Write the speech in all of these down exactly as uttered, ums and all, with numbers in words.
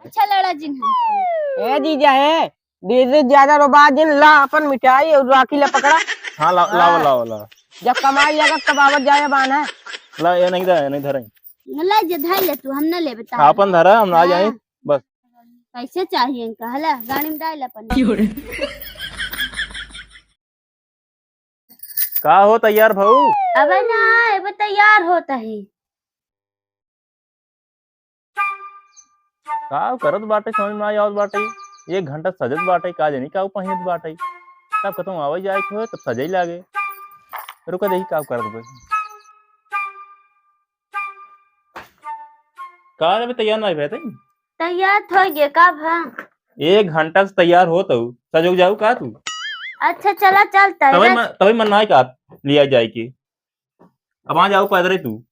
अच्छा लड़ा जिन हमसे। ए जीजा है, दीदी ज्यादा रोबा जिन, ला अपन मिठाई और राखी ला पकड़ा। हाँ, ला, लाओ, हाँ। लाओ, लाओ। जब कमाई लगा तब आवत जाए बान है। ला, ये नहीं धरा, ये नहीं धरा। न ले जे, धर ले तू, हम न लेबे तार। आपन धरा, हम ना हाँ। जाए, बस। कैसे चाहिए इनका, हला, गाड़ी में डाल अपन। का हो तैयार भऊ? अबे ना, अबे तैयार होत ही। का करत बाटे, समझ में ना आवत बाटे। एक घंटा सजत बाटे, का जानी का पहिनत बाटे। तब कतहूँ आवे जाए के होए, तब सजई लागे। रुका देखी का करत बा। का रे, अबे तैयार ना भए तई? तैयार तो हो गए, का भा? एक घंटा से तैयार होत हऊ, सजो जाऊ का तू? अच्छा, चला, चलता है तबे ना। मन, तबे मन ना का लिया जाए के। अब आ जाऊ पैदल तू।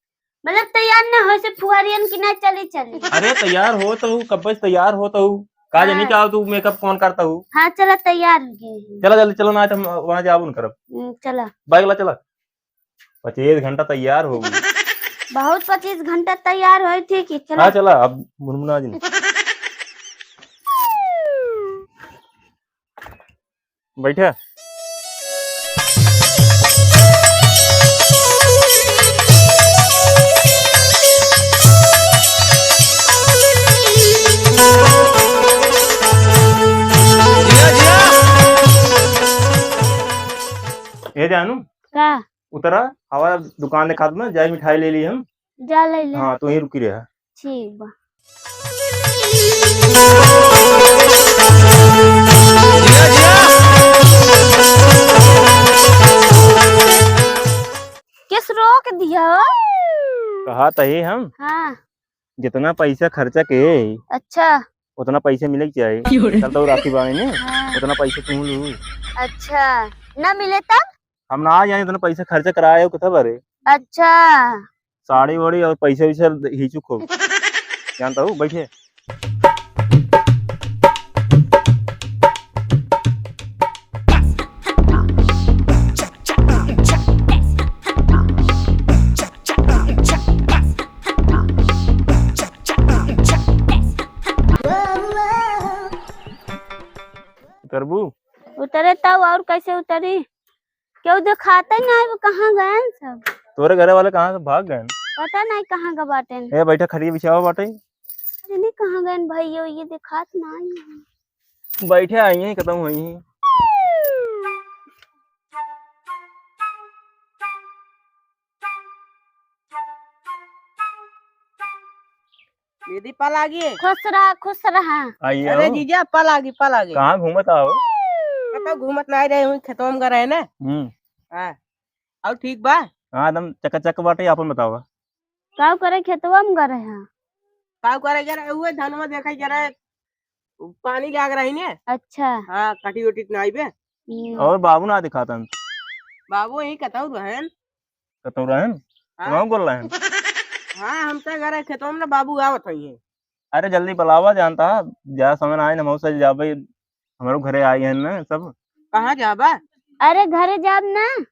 मतलब तैयार ना हो से फुहरियन की ना चली, चली। अरे तैयार होत हऊ, कब से तैयार होत हऊ। का जानी हाँ। का तू मेकअप कौन करत हऊ? हाँ, चला, तैयार हो गए हैं। चला जल्दी चलो, ना तो हम वहाँ जाबो न करब। हम्म, चला। बैग ला चला। पच्चीस घंटा तैयार हो गई। बहुत पच्चीस घंटा तैयार होई थी कि चला। हाँ, चला, अब मुनमुना जी। बैठा। ए जानू। का? उतरा, हवा दुकान देखात में, जाई मिठाई ले ली हम। जा ले ले। हाँ, तू ही रुकी रहा। ठीक बा। किस रोक दिया? कहा तही हम। हाँ। जितना पैसा खर्चा के, अच्छा। उतना पैसा मिले के चाहिए। क्यों रे? चल तो राखी बांधे में, हाँ। उतना पैसा तू लू। अच्छा, ना मिले तब? हम ना जाने इतना पैसा खर्चा कराए हो कितना बारे। अच्छा। साड़ी वाड़ी और पैसा वैसा हीचू खूब। जानता हूँ, बैठे। उतरबू? उतरे तब और कैसे उतरी? केहू देखाते नहीं, वो कहाँ गए सब? तोरे घरे वाले कहाँ से भाग गए? पता नहीं कहाँ का बाटे। ए, बैठा, खटिया बिछावा बाटे। अरे नहीं, कहाँ गए भाई, ये, ये देखात नहीं है। बैठे आई हैं, खत्म हुई हैं। दीदी, पा लागी। खुश रहा, खुश रहा। आइए अरे आओ। जीजा, पा लागी, पा लागी। कहाँ घूमत आओ? पता घूमत नहीं रहे, हुई खेतवा में गए रहे ना। हम्म। हाँ। और ठीक बा? हाँ, एकदम चकाचक बाटे, आपन बतावा। काव करे खेतवा में गए रहे हैं? काव करे गए रहे, उहे धनवा देखे गए रहे, पानी लाग रही ने। अच्छा। हाँ, कटी उटी नहीं बे। हम्म। और बाबू ना दिखातन? बाबू यहीं कतौ रहन। कतौ रहन? हाँ। गाँव गोल रहन? हाँ, हम तो गए रहे खेतवा में ना, बाबू आवत है ये। अरे जल्दी बुलावा, जानता, ज्यादा समय ना आए ना, मौसा जी जाबे, हमरो घरे आई हैं ना सब। कहाँ जाबा? अरे घरे जाब ना।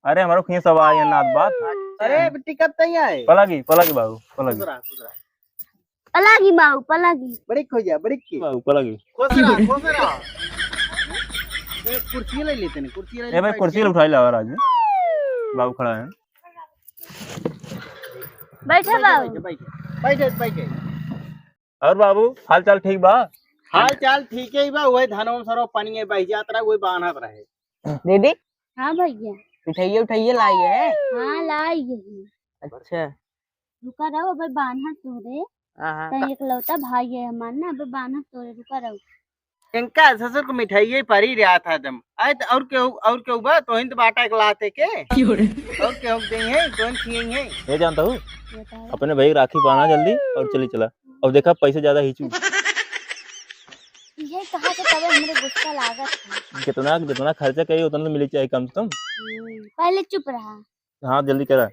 अरे हमरो खींच सब आई हैं नात बात। अरे अभी टिकट नहीं आए। पलागी, पलागी बाबू, पलागी। खुश रहा, खुश रहा। पलागी बाबू, पलागी। बड़ी खुश है, बड़ी की। बाबू, पलागी। खुश रहा, खुश रहा। ए, कुर्सी ले लेते हैं, कुर्सी ले ए भाई, लेते कुर्सी हैं। उठाई लावा राजू। बाबू खड़ा है। बैठे बाबू। बैठे, बैठे, बैठे, बैठे। और बाबू, हाल चाल ठीक बा? हाल चाल ठीक है बा, वही धनवा में सरवा पानी है, बह जात रहा, वही बान्हत रहे। दीदी? हाँ भैया। मिठाइये उठाइये लाई है? हाँ, लाई है। अच्छा। रुका रहो, अबे बान्हत तोरे। हाँ, हाँ, तैं का- एकलौता भाई है हमार ना, अबे बान्हत तोरे, रुका रहो। इनका ससुर को मिठाइये परी रहा था एकदम। आए तो और केहू, और केहू बा, तोहिन तो बाटा एक लाते के। क्यों रे? और केहू दे हैं, तोहिन खिए हैं। ये जानता हूँ, बताओ। अपने भाई राखी बांधा जल्दी और चली चला। अब देखा पैसे ज्यादा खींचू। ये कहा के तबे हमरे गुस्सा लागत है। जितना, जितना खर्चा करी उतना तो मिले चाहिए कम से कम। हम्म, पहले चुप रहा। हाँ, जल्दी करा।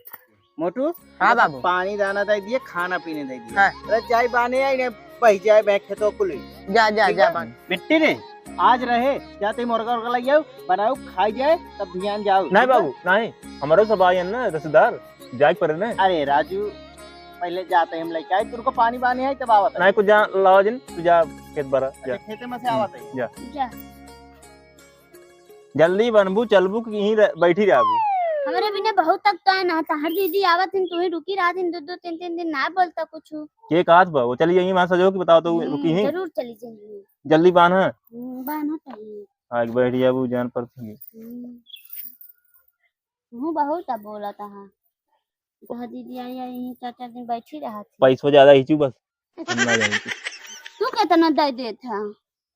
मोटू, हाँ बाबू। पानी दाना दे दिए, खाना पीने दे दिए। हाँ। अरे जाई बाने आई ने, बह जाए मैं खेतों को ले। जा, जा, ठीक जा है? बाने। बिट्टी ने, आज रहे, जाते मुर्गा उर्गा लग जाओ, बनाओ, खाई जाए, तब ध्यान जाओ, नहीं ठीक है? बाबू, नहीं, हमारो सब आए हैं ना रिश्तेदार, जाए पड़े ना। अरे राजू, पहिले जात ही हम लइके आई, तुरको पानी बानी है तब आवत ही। नहीं, कुछ जा लावा जिन, तू जा खेत बरा, जा। अच्छा, खेते में से आवत ही। जा। जा। जल्दी बनबू, चलबू कि यहीं रह-, बैठी रहबू? हमरे बिना बहुत तकताइन, तहार दीदी आवत ही, तू ही रुकी रहत ही, दो दो तीन तीन दिन ना बोलता कुछ। के कहत बा? वो चली जाइए वहाँ सजो कि बताओ तो हम्म, रुकी ही। जरूर चली जाइए। जल्दी बान्हा। हम्म, बान्हा चाहिए। आगे बैठ जाबू, जान पर थी। हम्म। तू बहुत अब बोलत हा। कहा दीदी आई, आई, यहीं चार चार दिन बैठी रहत ही। पैसो ज्यादा खींचू बस। हम ना जाई। तू केतना दे देत हा?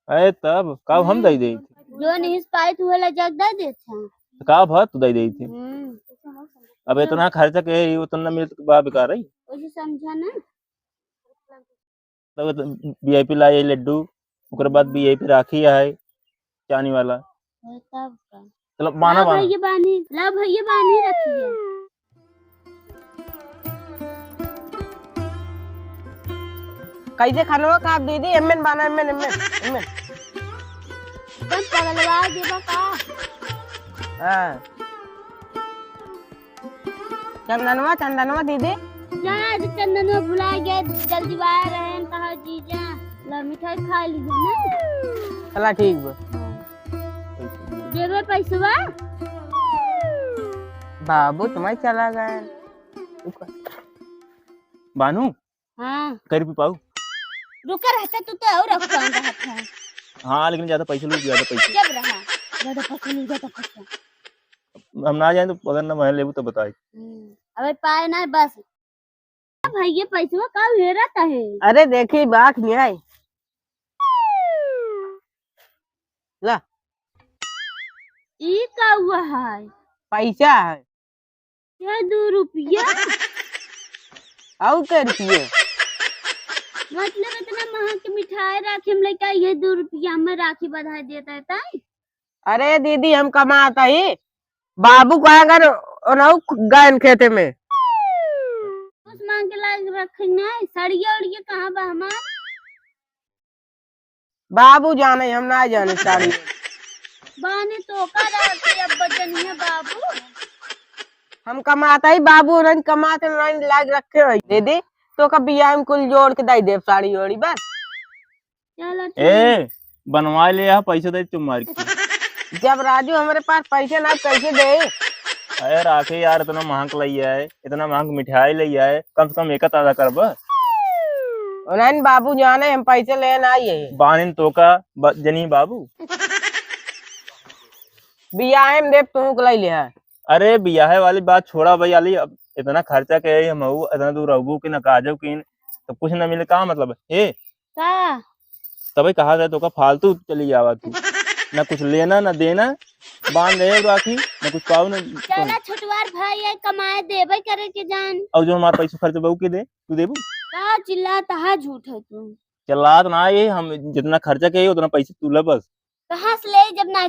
अरे तब, का हम दे देत? जो नहीं पाई तू वाला जग दे देत हा। तो का भा तू दे देत? हम्म। अब इतना खर्चा के है, उतना मिलत बा बेकार है। वैसे समझा ना। तब तो VIP लाई लड्डू, ओकरे बाद VIP राखी है, चानी वाला। अरे तब का? चलो, बान्हा, ला बान्हा। भैया बान्ही, ला भैया बान्ही रखिए। कैसे खानवा खाब दीदी? एमएन बान्हा, एमएन, एमएन, एमएन। एकदम पगलवा देबा का? हाँ। चंदनवा, चंदनवा दीदी। जा, आज चंदनवा भुला गया, जल्दी वाया रहे, कहा जीजा, ला मिठाई खा लीजिए ना। चला ठीक बा। देबे पैसवा? बाबू तुम्हारे चला गए। बानू, हाँ। कई रुपये पाऊ? रुका रहता तू तो और रखता रहता है। हाँ, लेकिन ज्यादा पैसे लोग, ज्यादा पैसे। जब रहा, ज्यादा पैसे नहीं, ज्यादा पैसे। हम ना जाए तो अगर ना मैं लेबू तो बताई। हम्म, अबे पाए ना बस। भैया पैसवा का हेरत है? अरे देखी बाख नहीं आई। ला। ई का हुआ है? पैसा है। ये दो रुपया? और के रुपये? मतलब इतना महंग के मिठाई राखी हम लेके आई, ये दो रुपया में राखी बधाई देता है ताई? अरे दीदी, हम कमात ही, बाबू कहाँ गए, ओनहु गए खेते में। कुछ मांग के लाग रखे नहीं, साड़िया उड़िया कहाँ बा हमार? बाबू जाने, हम ना जाने साड़ी। बाने तो का रहते अब बजनिया बाबू। हम कमात ही, बाबू नहीं कमात, नहीं लाग रखे है। दीदी, तो का बियाह में कुल जोड़ के दे दे साड़ी ओड़ी बस। चलो ठीक। ए, बनवा ले यहाँ, पैसे दे चुप मार के। जब राजू हमरे पास पैसे ना, कैसे दे? अरे राखे यार, इतना महंग लई आए, इतना महंग मिठाई लई आए, कम से कम एक ताजा करब। ओनहन बाबू जाने हम पैसे लेन आई है। बानिन तो का ब-, जनी बाबू। बियाहे में देख तू के लई ले है। अरे बियाहे वाली बात छोड़ा भाई, अली, अब इतना खर्चा के है, हम हऊ, इतना दूर रहबू कि ना काजो किन, तो कुछ ना मिले, का मतलब है? ए, का? तबे कहा जाए तो का फालतू चली जावा तू। ना कुछ लेना, ना देना, बांध रहे हो राखी, ना कुछ पाऊ, ना चला छोटवार भाई है, कमाए देबे करे के जान। और जो हमार पैसा खर्च बहू के दे, तू देबू? का चिल्लात हा, झूठ है तू। चिल्लात ना ये, हम जितना खर्चा के उतना पैसा तू ले बस। कहाँ से ले जब ना